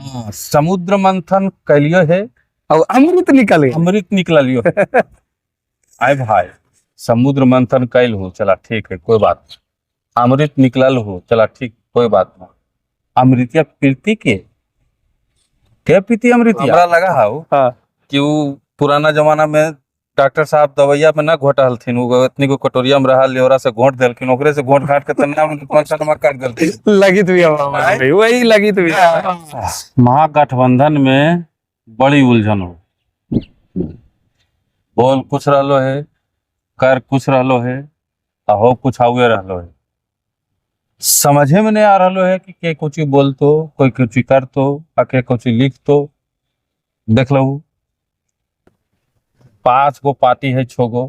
हाँ, समुद्र मंथन कैलियो है। और अमृत निकल गया। अमृत निकलियो। आय भाई, समुद्र मंथन कैल हो, चला ठीक है, कोई बात नहीं। अमृत निकलल हो, चला ठीक, कोई बात नहीं। अमृतिया पीती के पीती अमृतिया? हमरा लगा हाउ कि उ पुराना जमाना में डॉक्टर साहब दवाइया में ना घोटलथिन, उ इतनी को कटोरिया में रहल ओरा से घोट देलखिन, ओकरे से घोट घाट के तना कौन सा नमक काट देलखिन। लगी हुई हवा, वही लगी हुई। महागठबंधन में बड़ी उलझन हो, बोल कुछ रहलो है, कर कुछ रहलो है, आ हो कुछ आउए रहलो है। समझे में नहीं आ रहलो है कि के कुछ बोलतो, कोई कुछ करतो, आ के कुछ लिखतो। देख लहू, 5 गो पार्टी है, 6 गो।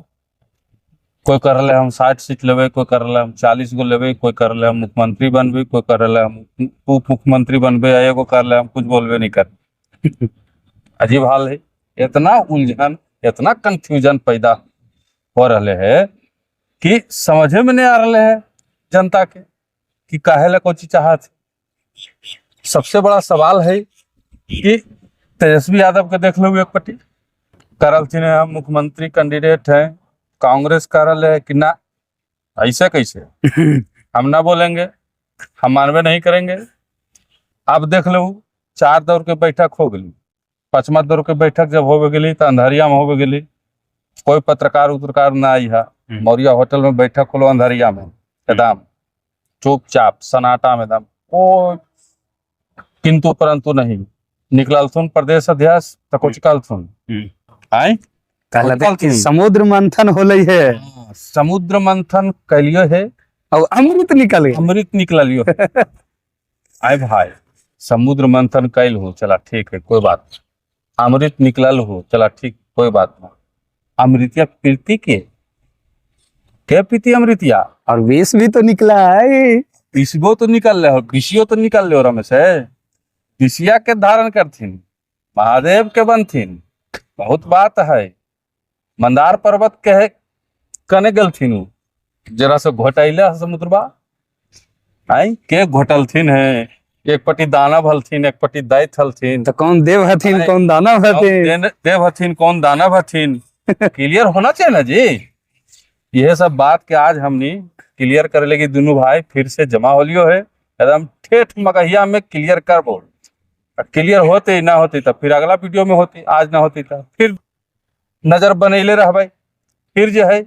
कोई कर रहे हम 60 सीट लेवे, कोई कर रहे हम 40 गो लेवे, कोई कर रहे हम मुख्यमंत्री बनबे, कोई कर रहे हम उप मुख्यमंत्री बनबे, आ एगो कर रहे हम कुछ बोलबे नहीं कर। अजीब हाल है। इतना उलझन, इतना कंफ्यूजन पैदा हो रहे है कि समझे में नहीं आ रहे है जनता के कि काहे ला कोची चाहत। सबसे बड़ा सवाल है कि तेजस्वी यादव के देख लो, एक पट्टी करलथिन है, हम मुख्यमंत्री कैंडिडेट हैं, कांग्रेस करल है कि ना, ऐसे कैसे हम ना बोलेंगे, हम मानवे नहीं करेंगे। अब देख लो, 4 दौर के बैठक हो गई, 5वां दौर के बैठक जब हो गई तो अंधरिया में हो गई, कोई पत्रकार उत्रकार ना आई है। मौर्या होटल में बैठक होलो अंधरिया में, एकदम चुपचाप सन्नाटा में, एकदम कोई किंतु परंतु नहीं। निकलथुन प्रदेश अध्यक्ष तो कुछ कहलथुन आय कहला कि समुद्र मंथन होले है। हाँ, समुद्र मंथन कैलियो है और अमृत निकल गया। अमृत निकलियो। आय भाई, समुद्र मंथन कैल हो, चला ठीक है, कोई बात नहीं। अमृत निकलल हो, चला ठीक, कोई बात नहीं। अमृतिया पीती के पीती अमृतिया? और विष भी तो निकला है। विषबो तो निकल रहे हो, विषियो तो निकल रहे हो रमेश है। विषिया के धारण करथिन, महादेव के बनथिन, बहुत बात है। मंदार पर्वत के है कने गलथिन उ, जरा से घोटैले समुद्रबा आई के घोटलथिन है। एक पट्टी दानव हलथिन, एक पट्टी दैत हलथिन। तो कौन देव हथिन, कौन दानव हथिन? देव हथिन, कौन दानव हथिन? क्लियर होना चाहिए ना जी। यह सब बात के आज हमनी क्लियर करे लगी दोनों भाई फिर से जमा होलियो है, एकदम ठेठ मगहिया में क्लियर कर बोल। क्लियर होते ना होते तब फिर अगला वीडियो में होती, आज ना होती तब फिर नजर बनैले रह भाई, फिर जो है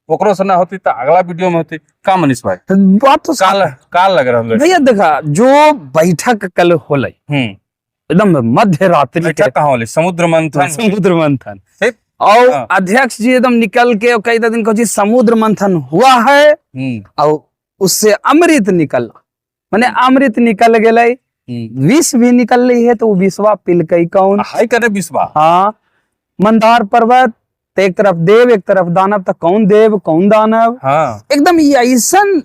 ओकरो से ना होती तो अगला वीडियो में होती। का मनीष भाई बात तो काल काल लग रहा है भैया। देखा जो बैठक कल होले एकदम मध्य रात्रि बैठक कहाँ होले? समुद्र मंथन। समुद्र मंथन और अध्यक्ष जी एकदम निकल के कई दिन को जी समुद्र मंथन हुआ है और उससे अमृत निकल, माने अमृत निकल गए, विष भी निकल रही है, तो वो विषवा पिलकई कौन? हाई करे विषवा। हाँ, मंदार पर्वत तो एक तरफ देव एक तरफ दानव, तो कौन देव कौन दानव? हाँ, एकदम ये ऐसन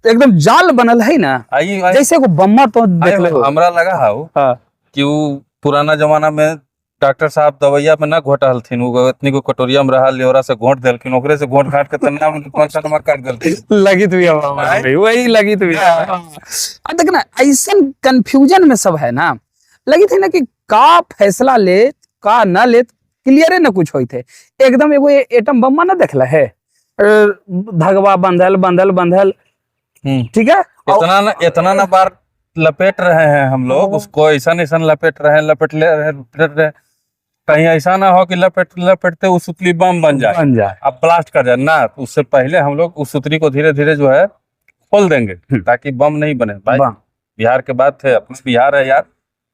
एकदम जाल बनल है ना, जैसे को बम्मा तो देख ले। हमरा लगा हाउ कि उ पुराना जमाना में डॉक्टर साहब दवाइया में ना घोटलथिन, उ इतनी को कटोरिया में रहल ओरा से घोट देलखिन, ओकरे से घोट घाट के तना कौन सा नमक काट देलखिन। लगी हुई हवा, वही लगी हुई। देख ना, ऐसन कंफ्यूजन में सब है ना, लगी थी ना कि का फैसला ले का ना ले, क्लियर ना कुछ होते। एकदम एगो एटम बम्मा ना देखला है, धगवा बंधल बंधल बंधल, ठीक है। इतना ना बार लपेट रहे हैं हम लोग उसको, ऐसा ऐसा लपेट रहे हैं, लपेट ले रहे, लपेट रहे, कहीं ऐसा ना हो कि लपेट लपेटते उस सुतली बम बन जाए, अब ब्लास्ट कर जाए ना। उससे पहले हम लोग उस सुतली को धीरे धीरे जो है खोल देंगे ताकि बम नहीं बने। भाई बिहार के बात है, अपना बिहार है यार,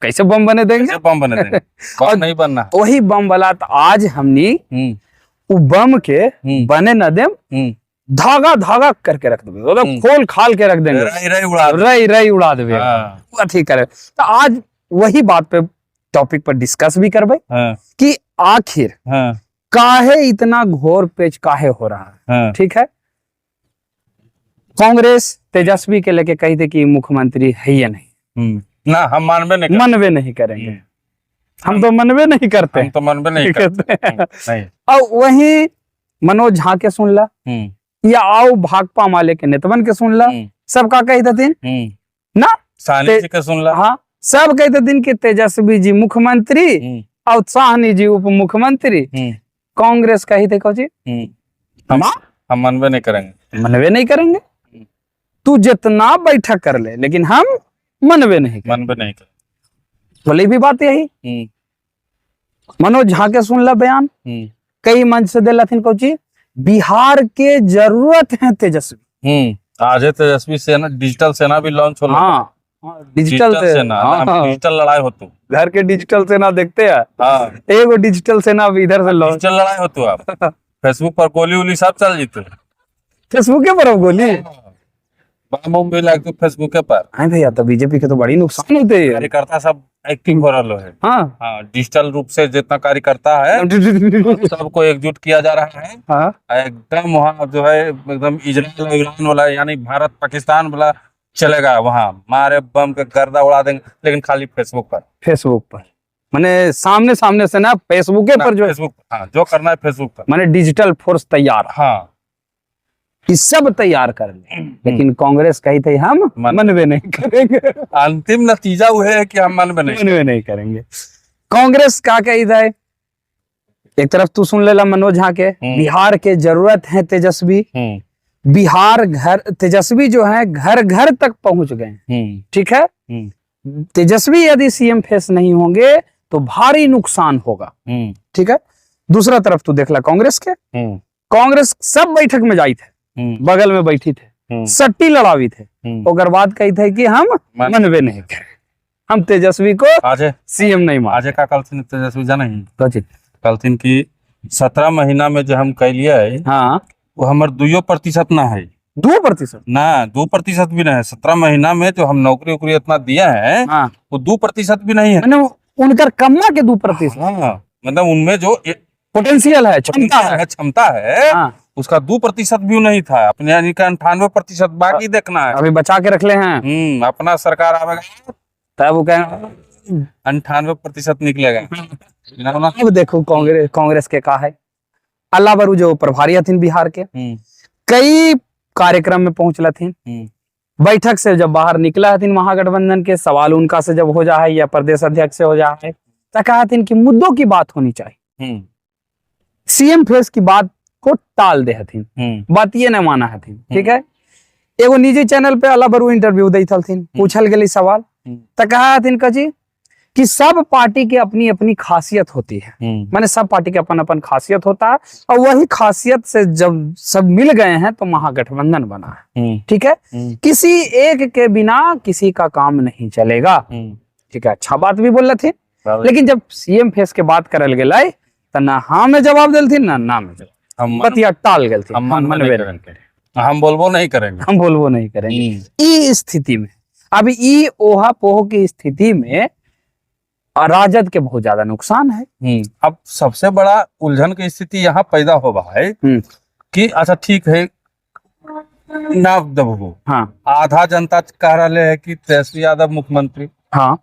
कैसे बम बने देंगे? बम बने देंगे, बम नहीं बनना। वही बम वाला तो आज हमनी वो बम के बने न दे, धागा धागा करके रख देंगे, मतलब खोल खाल के रख देंगे, रई रई उड़ा रई रई उड़ा देंगे, अथी करे। तो आज वही बात पे टॉपिक पर डिस्कस भी करबे कि आखिर काहे इतना घोर पेच काहे हो रहा है। ठीक है, कांग्रेस तेजस्वी के लेके कही थे कि मुख्यमंत्री है या नहीं ना, हम मानवे नहीं, मनवे नहीं करेंगे, हम तो मनवे नहीं करते, हम तो मनवे नहीं करते। नहीं। और वही मनोज झा के सुन ला या आओ भाकपा माले के नेतवन के सुन ला, सबका कही देते ना, सानी जी के सुन ला। हाँ, सब कहते दिन कि तेजस्वी जी मुख्यमंत्री और साहनी जी उप मुख्यमंत्री। कांग्रेस कही थे कौची हम मनबे नहीं करेंगे, मनवे नहीं करेंगे। तू जितना बैठक कर ले लेकिन हम मनवे नहीं, मनवे नहीं करेंगे। बोले भी बात यही। मनोज झा के सुन ला बयान, कई मंच से दिला कौची बिहार के जरूरत है तेजस्वी। आज तेजस्वी सेना, डिजिटल सेना भी लॉन्च हो। हाँ, डिजिटल सेना। हाँ, डिजिटल लड़ाई हो तो घर के डिजिटल सेना देखते हैं। हाँ, एगो डिजिटल सेना भी इधर से लॉन्च, डिजिटल लड़ाई हो तो आप फेसबुक पर गोली उली सब चल जीते, फेसबुक पर अब गोली बम भी लगते फेसबुक पर। हाँ भैया, तो बीजेपी के तो बड़ी नुकसान होते है, कार्यकर्ता सब एक्टिव हो रहा है। हाँ हाँ, डिजिटल रूप से जितना कार्यकर्ता है सबको एकजुट किया जा रहा है। हाँ, एकदम वहाँ जो है एकदम इजराइल ईरान वाला, यानी भारत पाकिस्तान वाला चलेगा, वहाँ मारे बम के गर्दा उड़ा देंगे, लेकिन खाली फेसबुक पर। फेसबुक पर माने सामने सामने से ना, फेसबुक पर जो फेसबुक, हाँ, जो करना है फेसबुक पर, माने डिजिटल फोर्स तैयार। हाँ, सब तैयार कर ले, लेकिन कांग्रेस कही थे हम मनवे नहीं करेंगे। अंतिम नतीजा वो है कि हम मनवे नहीं करेंगे। कांग्रेस का कही था, एक तरफ तू सुन लेला मनोज झा के, बिहार के जरूरत है तेजस्वी, बिहार घर तेजस्वी जो है घर घर तक पहुंच गए, ठीक है। तेजस्वी यदि सीएम फेस नहीं होंगे तो भारी नुकसान होगा, ठीक है। दूसरा तरफ तू देखला कांग्रेस के, कांग्रेस सब बैठक में जाई थे, बगल में बैठी थे, सट्टी लड़ावी थे, ओकर बाद कही थे कि हम मनवे नहीं करें, हम तेजस्वी को सीएम नहीं मान। आज का कल तेजस्वी जाना ही कलथिन की 17 महीना में जो हम कैलिए है, हाँ, वो हमारे 2% ना है, 2% ना, 2% भी नहीं है। 17 महीना में जो हम नौकरी उकरी इतना दिया है, हाँ, वो 2% भी नहीं है। मैंने उनका कम्मा के 2%, हाँ, मतलब उनमें जो पोटेंशियल है, क्षमता है, क्षमता है, हाँ, उसका 2% भी नहीं था। अपने यानी का 98% बाकी देखना है, अभी बचा के रख ले हैं। अपना सरकार आवेगा तब वो कहें 98% निकलेगा। अब देखो कांग्रेस, कांग्रेस के का है, अल्लाह बरू जो प्रभारी हथिन बिहार के, कई कार्यक्रम में पहुंचल हथिन, बैठक से जब बाहर निकला हथिन महागठबंधन के, सवाल उनका से जब हो जाए या प्रदेश अध्यक्ष से हो जाए, तो कहा हथिन कि मुद्दों की बात होनी चाहिए, सीएम फेस की बात को टाल दे हथिन, बात ये न माना हथिन, ठीक है। एगो निजी चैनल पे अल्लाह बरू इंटरव्यू दै हथिन, पूछल गेली सवाल, तो कहा हथिन कजी कि सब पार्टी के अपनी अपनी खासियत होती है, माने सब पार्टी के अपन अपन खासियत होता है, और वही खासियत से जब सब मिल गए हैं तो महागठबंधन बना है, ठीक है। किसी एक के बिना किसी का काम नहीं चलेगा, ठीक है। अच्छा बात भी बोल रहे थे, लेकिन जब सीएम फेस के बात करल गेलै तो ना हाँ में जवाब दिलथिन ना ना में जवाब, बतिया टाल गेलथिन, हम बोलबो नहीं करेंगे, हम बोलबो नहीं करेंगे। ई स्थिति में अभी ई ओहा पोह की स्थिति में राजद के बहुत ज्यादा नुकसान है। अब सबसे बड़ा उलझन की स्थिति यहाँ पैदा हो रहा है कि अच्छा ठीक है ना दबो, हाँ, आधा जनता कह रहे है कि तेजस्वी यादव मुख्यमंत्री, हाँ,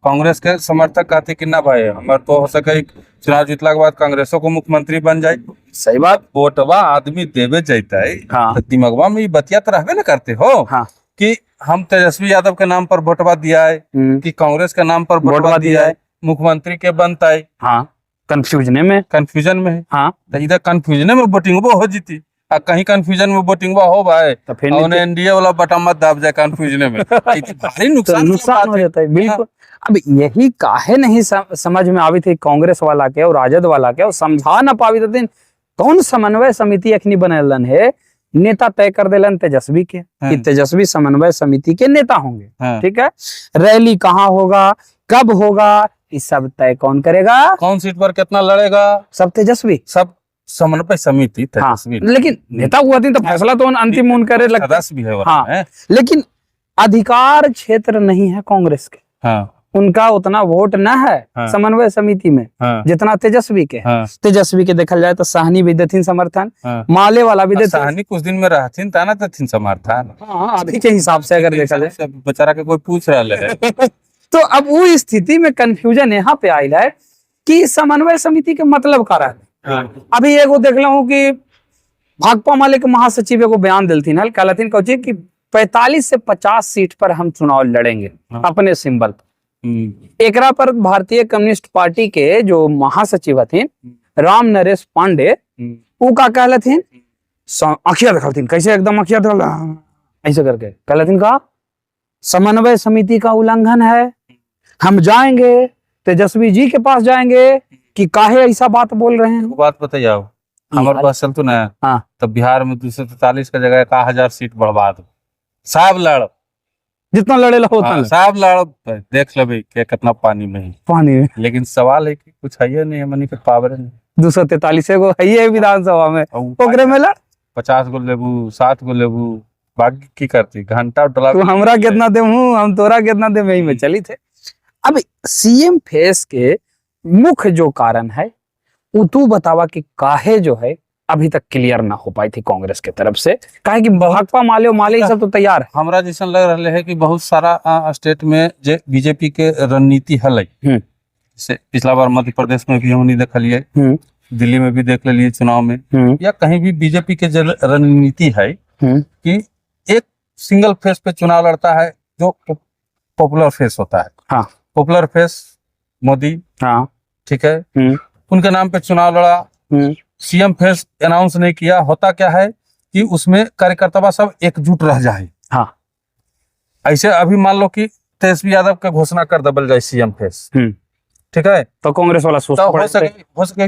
कांग्रेस के समर्थक कहते कि ना भाई हमारे तो हो सके चुनाव जीतला के बाद कांग्रेसों को मुख्यमंत्री बन जाए। सही बात, वोटवा आदमी देवे जैते हाँ, तो दिमागवा में बतिया तो रहबे न करते हो, हाँ, कि हम तेजस्वी यादव के नाम पर वोटवा दिया है कि कांग्रेस के नाम पर वोटवा दिया है, मुख्यमंत्री के बनता है। हाँ, कंफ्यूजन में, कंफ्यूजन में है। हाँ, तो इधर कंफ्यूजन में वोटिंग वो हो जीती, आ कहीं कंफ्यूजन में वोटिंग हो भाई तो फिर एनडीए वाला बटा मत दाब जाए कंफ्यूजन में, भारी नुकसान, नुकसान हो जाता है। बिल्कुल, अब यही काहे नहीं समझ में आवी थी कांग्रेस वाला के और राजद वाला के, और समझा ना पावी थी कौन समन्वय समिति अखनी बनलन है, नेता तय कर दिलन तेजस्वी के कि तेजस्वी समन्वय समिति के नेता होंगे, ठीक है। रैली कहाँ होगा, कब होगा, ये सब तय कौन करेगा, कौन सीट पर कितना लड़ेगा, सब तेजस्वी, सब समन्वय समिति तेजस्वी। हाँ, लेकिन नेता हुआ थी तो फैसला तो अंतिम उन करे लगता भी है, हाँ, लेकिन अधिकार क्षेत्र नहीं है कांग्रेस के, हाँ, उनका उतना वोट न है, हाँ, समन्वय समिति में, हाँ, जितना तेजस्वी के, हाँ, तेजस्वी के देखल जाए तो साहनी भी देथिन समर्थन, हाँ, माले वाला भी देथिन, साहनी कुछ दिन में रहथिन ता ना देथिन समर्थन, हाँ, अभी के हिसाब से अगर देखा जाए बेचारा के कोई पूछ रहा है तो अब वो स्थिति में कंफ्यूजन यहाँ पे आयल है कि समन्वय समिति के मतलब का रहा है। अभी एगो देख लूं कि भाकपा माले के महासचिव एगो बयान दिलथिन हल, कहलथिन कौची कि 45 से 50 सीट पर हम चुनाव लड़ेंगे, हाँ। अपने सिंबल पर। एकरा पर भारतीय कम्युनिस्ट पार्टी के जो महासचिव हथिन राम नरेश पांडे, उ का कहलथिन, आँखिया देखलथिन कैसे, एकदम आँखिया देखल ऐसे करके कहलथिन का समन्वय समिति का उल्लंघन है, हम जाएंगे तेजस्वी जी के पास जाएंगे कि काहे ऐसा बात बोल रहे हैं। एगो बात बताइए, हमारे पास चलतू ना। हाँ। तब बिहार में 243 का जगह 1000 सीट बढ़वा दो, साहब लड़, जितना लड़े ला उतना हाँ, साहब लड़, देख लेबे के कितना पानी में है। पानी में। लेकिन सवाल है कि कुछ है नहीं, हमनी के पावर नहीं। 243 गो है विधानसभा में, ओकरे में लड़। 50 गो लेबू, 7 गो लेबू, बाकी की करती घंटा डला। तू हमरा कितना देहू, हम तोरा कितना देम, यही में चली थे। अब सीएम फेस के मुख्य जो कारण है वो तू बतावा कि काहे जो है अभी तक क्लियर ना हो पाई थी कांग्रेस के तरफ से, काहे कि भाकपा माले माले ये सब तो तैयार है। हमरा जैसा लग रहा है कि बहुत सारा स्टेट में जे बीजेपी के रणनीति हलै, जैसे पिछला बार मध्य प्रदेश में भी हमनी देखलिए, दिल्ली में भी देख लेलिए चुनाव में, या कहीं भी बीजेपी के जो रणनीति है कि एक सिंगल फेस पे चुनाव लड़ता है जो पॉपुलर फेस होता है। हाँ। पॉपुलर फेस मोदी, हाँ, ठीक है, उनके नाम पे चुनाव लड़ा, सीएम फेस अनाउंस नहीं किया। होता क्या है कि उसमें कार्यकर्ता सब एकजुट रह जाए। हाँ। ऐसे अभी मान लो कि तेजस्वी यादव के घोषणा कर दबल जाए सीएम फेस, ठीक है, तो कांग्रेस वाला सुस्त तो पड़ हो सके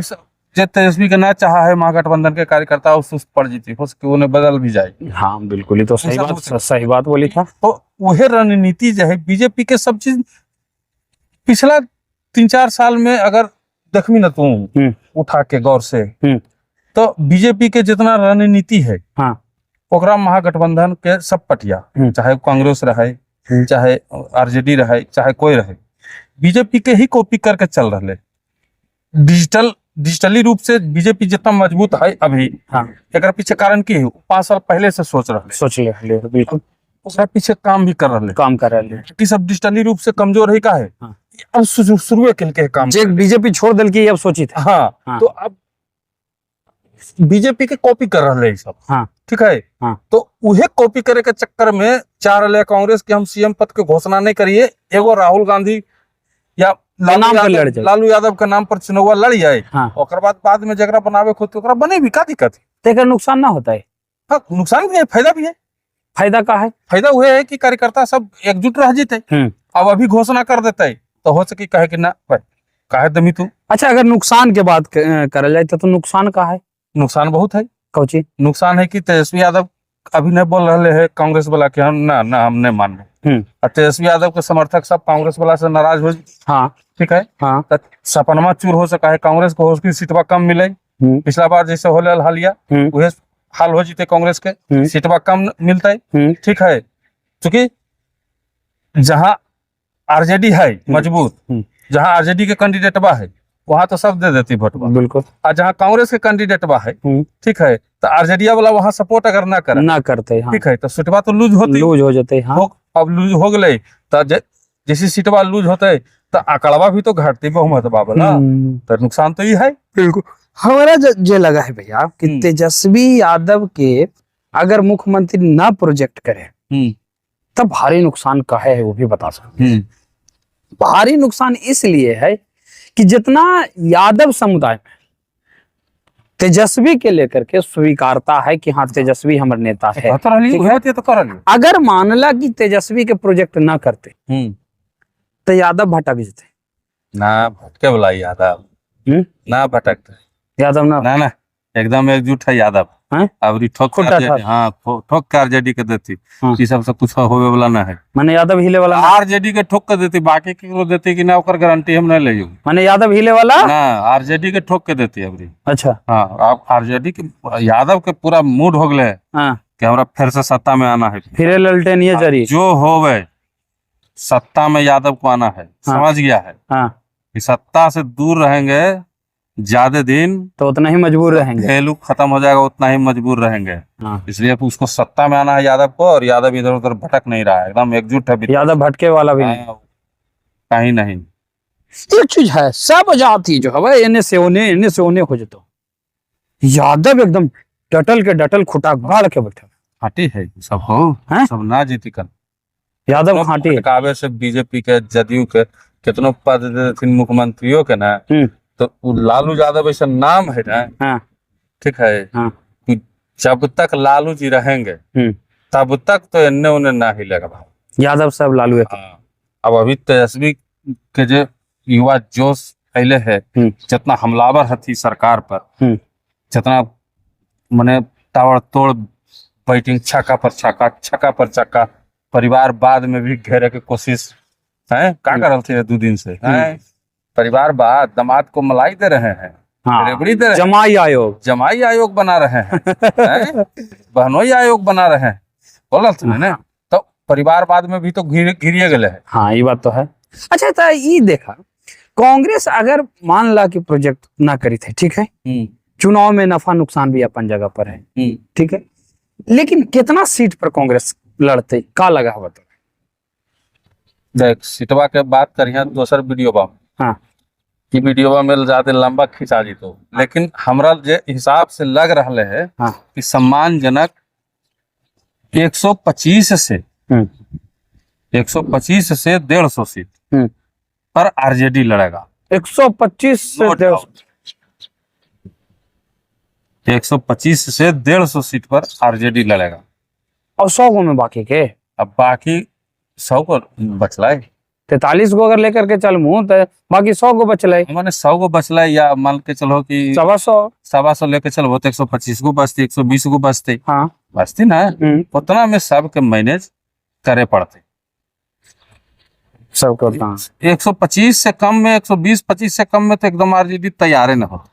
जे तेजस्वी के ना चाहा है महागठबंधन के कार्यकर्ता वो सुस्त पड़ जीती, हो सके उन्हें बदल भी जाए। हाँ बिल्कुल, ये तो सही ऐसा हो बात, सकता। सही बात बोली था। तो वह रणनीति जो है बीजेपी के सब चीज पिछला 3-4 साल में अगर देखबी ना तू उठा के गौर से, तो बीजेपी के जितना रणनीति है, हाँ, ओकरा महागठबंधन के सब पटिया, चाहे कांग्रेस रहे, चाहे आरजेडी रहे, चाहे कोई रहे, बीजेपी के ही कॉपी करके चल रहे। डिजिटली रूप से बीजेपी जितना मजबूत है अभी, हाँ, एकरा पीछे कारण की है, 5 साल पहले से सोच रहे, सोच ले, बिल्कुल ओकरा पीछे काम भी कर रहे, काम कर रहे। कि सब डिजिटली रूप से कमजोर है का है, हाँ। अब शुरुए के के काम जे बीजेपी छोड़ दिल की अब सोची था। हाँ, हाँ। तो अब बीजेपी के कॉपी कर रहे सब। हाँ। ठीक है, हाँ। तो उहे कॉपी करे के चक्कर में चाह रहे कांग्रेस की हम सीएम पद के घोषणा नहीं करिए, एगो राहुल गांधी या नाम पर लड़ जाए, लालू यादव के नाम पर चुनाव लड़ जाए, हाँ। ओकर बाद में जगरा बनावे खुद ओकरा बने भी का दिक्कत है? तेकर नुकसान ना होता है। हाँ, नुकसान भी है, फायदा भी है। फायदा का है? फायदा वह है कि कार्यकर्ता सब एकजुट रह जीते। अब अभी घोषणा कर देते है तो हो सके कहे कि ना भाई काहे दमी तू। अच्छा, अगर नुकसान के बात करल जाए तो नुकसान का है? नुकसान बहुत है। कौची नुकसान है कि तेजस्वी यादव अभी नहीं बोल रहे है कांग्रेस वाला कि हम ना ना हम नहीं मान रहे, और तेजस्वी यादव के समर्थक सब कांग्रेस वाला से नाराज हो। हाँ, ठीक है, हाँ, तो सपनमा चूर हो सका है, कांग्रेस को हो सकी सीटवा कम मिले, पिछला बार जैसे होले हालिया वह हाल हो जीते कांग्रेस के, सीटवा कम मिलता है। ठीक है, चूंकि जहाँ आरजेडी है मजबूत, जहाँ आरजेडी के कैंडिडेट बा है वहां तो सब दे देती वोटवा, बिल्कुल, और जहाँ कांग्रेस के कैंडिडेट बा है, ठीक है, तो आरजेडी वाला वहां सपोर्ट अगर ना करे, ना करते, हाँ, ठीक है, तो सीटवा तो लूज होती, लूज हो जाते, हाँ। अब लूज हो गए तो जैसे सीटवा लूज होते तो आंकड़वा भी तो घटती बहुमत बाबला, तो नुकसान तो ये है। बिल्कुल, हमारा जो लगा है भैया कि तेजस्वी यादव के अगर मुख्यमंत्री ना प्रोजेक्ट करे तब भारी नुकसान का है, वो भी बता सकते। भारी नुकसान इसलिए है कि जितना यादव समुदाय में तेजस्वी के लेकर के स्वीकारता है कि हाँ तेजस्वी हमारे नेता है, तो कर अगर मानला कि तेजस्वी के प्रोजेक्ट ना करते तो यादव भटक जाते ना, भटके वाला यादव ना भटकते, यादव ना ना ना एकदम एकजुट है यादव। अब ठोक, हाँ, ठोक के आरजेडी के देती, ये सब से कुछ होवे वाला ना है, माने यादव हिले वाला आरजेडी के ठोक के देती, बाकी के देती कि ना ओकर गारंटी हम नहीं ले, माने यादव हिले वाला ना, आरजेडी के ठोक के देती अबरी। अच्छा, हाँ, आप आरजेडी के यादव के पूरा मूड हो गए कि हमरा फिर से सत्ता में आना है, फिर ललटेनिए जरी जो होवे सत्ता में यादव को आना है। समझ गया है। हाँ। सत्ता से दूर रहेंगे ज्यादा दिन तो उतना ही मजबूर रहेंगे, वैल्यू खत्म हो जाएगा, उतना ही मजबूर रहेंगे। हाँ। इसलिए उसको सत्ता में आना है यादव को, और यादव इधर उधर भटक नहीं रहा है, एकदम एकजुट है, यादव भटके वाला भी नहीं, कहीं नहीं। एक चीज है, सब जाति जो है एने से ओने, एने से ओने हो जातो, यादव एकदम डटल के डटल खुटा गाड़ के बैठा खाटी है सब हो, सब ना जीती कर यादव खाटी कावे से बीजेपी के जदयू के कितनो पद दे देथिन मुख्यमंत्रियों के ना, तो उ लालू यादव ऐसा नाम है ना, हाँ। ठीक है, हाँ। कि जब तक लालू जी रहेंगे तब तक तो एन्ने उन्ने ना हिलेगा भाई। यादव सब लालू है। हाँ। अब अभी तेजस्वी के जो युवा जोश फैले है, जितना हमलावर हथी सरकार पर, जितना मने ताबड़तोड़ बैटिंग, छक्का पर छक्का, छक्का पर छक्का, परिवार बाद में भी घेरे के कोशिश है का कर थे 2 दिन से है। परिवार बाद दामाद को मलाई दे रहे हैं, हाँ। रेवड़ी दे रहे हैं, जमाई आयोग, जमाई आयोग बना रहे हैं, हैं? बहनोई आयोग बना रहे हैं, बोला थे ना। तो परिवार बाद में भी तो घिरिए गए है। हाँ, ये बात तो है। अच्छा, तो ये देखा कांग्रेस अगर मान ला कि प्रोजेक्ट ना करी थे, ठीक है, चुनाव में नफा नुकसान भी अपन जगह पर है, ठीक है, लेकिन कितना सीट पर कांग्रेस लड़ते का लगा हुआ तो? देख, सीटवा के बात करिए दोसर वीडियो बा। हाँ। कि वीडियो में ज्यादा लंबा खिंचा जीतो, लेकिन हमरा जे हिसाब से लग रहा है हाँ। कि सम्मानजनक 125 से 125 से 150 सीट पर आरजेडी लड़ेगा। 125 से No doubt. 125 से 150 सीट पर आरजेडी लड़ेगा। और 100 गो में बाकी के, अब बाकी 100 को बचला है, 43 गो अगर लेकर के चलमू तो बाकी 100 गो बचल है। माने 100 गो बचला है, या मान के चलो कि 125 125 लेके चलो तो 125 गो बचती, 120 गो बचते। हाँ। बचती ना, उतना में सबके मैनेज करे पड़ते सबके उतना। 125 से कम में, 120-25 से कम में तो एकदम आरजेडी तैयार ना हो।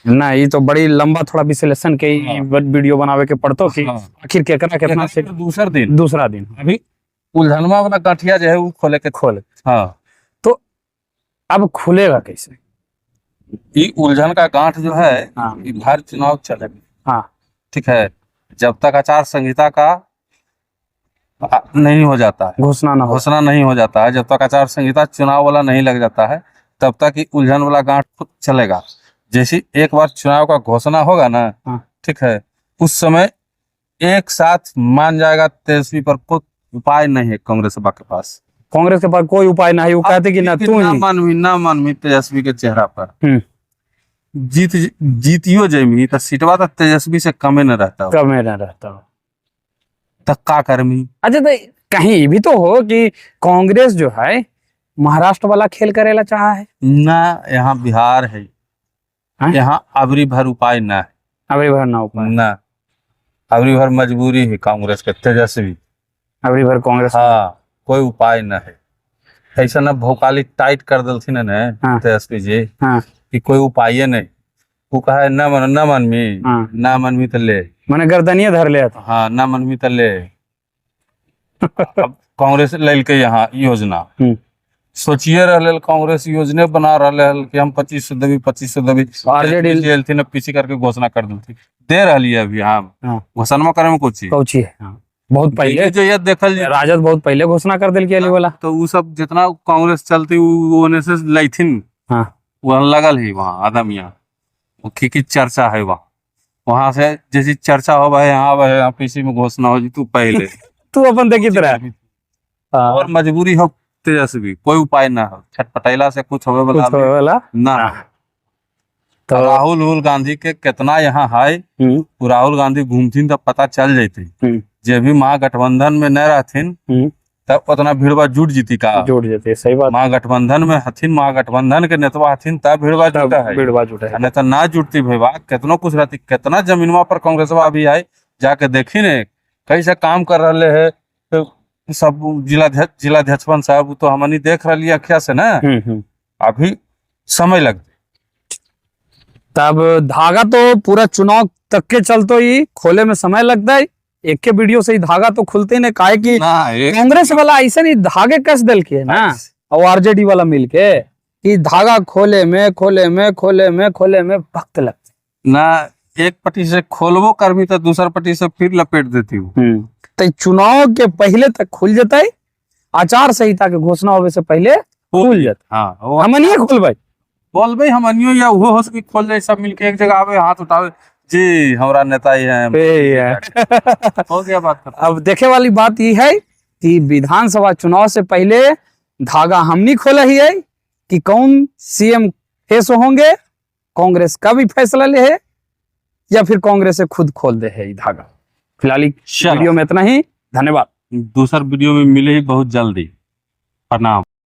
ना, ये तो बड़ी लंबा थोड़ा विश्लेषण के हाँ। वीडियो बनावे के पड़तो कि हाँ। आखिर केकरा कितना सीट। दूसर दिन, दूसरा दिन अभी उलझनवा वाला गठिया जो है वो खोले के खोल। हाँ। तो अब खुलेगा कैसे ये उलझन का गांठ जो है, हाँ। ये हर चुनाव चलेगा। हाँ। ठीक है, जब तक आचार संहिता का नहीं हो जाता है, घोषणा ना हो, घोषणा नहीं हो जाता है, जब तक आचार संहिता चुनाव वाला नहीं लग जाता है तब तक ये उलझन वाला गांठ खुद चलेगा। जैसे एक बार चुनाव का घोषणा होगा ना, हाँ। ठीक है, उस समय एक साथ मान जाएगा तेजस्वी पर, कोई उपाय नहीं है कांग्रेस के पास। कांग्रेस के पास कोई उपाय नहीं, वो कहते कि ना तू ना ही मानवी, ना मानवी तेजस्वी के चेहरा पर जीतियो जमी तो सीटवा तो तेजस्वी से कमे न रहता, कमे न रहता तो का करमी। अच्छा, तो कहीं ये भी तो हो कि कांग्रेस जो है महाराष्ट्र वाला खेल करेला चाहा है ना, यहाँ बिहार है, यहाँ अबरी भर उपाय ना है, अबरी भर ना उपाय ना, अबरी भर मजबूरी है कांग्रेस के तेजस्वी, अबरी भर कांग्रेस। हाँ, कोई उपाय न है। ऐसा ना भोकाली टाइट कर दिलथिन ने हाँ। तेजस्वी जी, हाँ। कि कोई उपाय नहीं। वो कहा है ना मन, ना मनमी, हाँ। ना मनमी तो ले, मैंने गर्दनिया धर लिया था। हाँ, ना मनमी तो ले। अब कांग्रेस लैलके यहाँ योजना सोचिए रहे, कांग्रेस योजने बना रहे हल कि हम 2500 देवी, 2500 देवी, आरजेडी जेल पीछे करके घोषणा कर देती दे रही है अभी। हाँ, घोषणा करे में कुछ कौची है, बहुत पहले जो ये देखल राजद बहुत पहले घोषणा कर दिल के वाला। तो वो सब जितना कांग्रेस चलती वो से लैथिन। हाँ। वहाँ लगल है वहाँ आदमिया की की चर्चा है वहाँ, वहां से जैसी चर्चा हो भाई यहाँ भाई यहाँ पीछे में घोषणा हो जी तू पहले तू अपन देखी तरह और मजबूरी हो तेजस्वी, कोई उपाय ना हो, छटपटैला से कुछ होवे वाला ना। तो राहुल गांधी के कितना यहाँ है, राहुल गांधी घूमथिन तो पता चल जैते, जे भी महागठबंधन में न रहथिन तब उतना भीड़वा जुट जीती का जुट जेते। सही बात। महागठबंधन में हथिन, महागठबंधन के नेतवा हथिन तब भीड़वा जुटा है, भीड़वा जुटा है, नहीं तो ना जुटती भैया। कितनो कुछ रहती, कितना जमीनवा पर कांग्रेसवा अभी आई जाके देखी ने कैसे काम कर रहे है तो सब जिलाध्यक्षवन साहब तो हमनी देख रही अखिया से ना। अभी समय लगते तब धागा तो पूरा चुनाव तक के चलतो ही खोले में समय लगता है। एक के वीडियो से ही धागा तो खुलते नहीं, काहे कि कांग्रेस वाला ऐसे नहीं धागे कस दल के ना, और आरजेडी वाला मिलके कि धागा खोले में खोले में खोले में खोले में वक्त लगता ना। एक पट्टी से खोलबो करबी तो दूसर पट्टी से फिर लपेट देती हूँ। तो चुनाव के पहले तक खुल जाता है, आचार संहिता के घोषणा होवे से पहले खुल जाता। हाँ, हमनिए खोलबै बोलबै हमनियो, या वो हो सके खोल जाए, सब मिलके एक जगह आवे, हाथ उठावे जी हमारा नेता ही है, हो गया बात। अब देखे वाली बात ये है कि विधानसभा चुनाव से पहले धागा हमनी खोला ही है कि कौन सीएम फेस होंगे, कांग्रेस का भी फैसला ले है या फिर कांग्रेस से खुद खोल दे है ये धागा। फिलहाल चलो। वीडियो में इतना ही, धन्यवाद। दूसर वीडियो में मिले ही बहुत जल्दी। प्रणाम।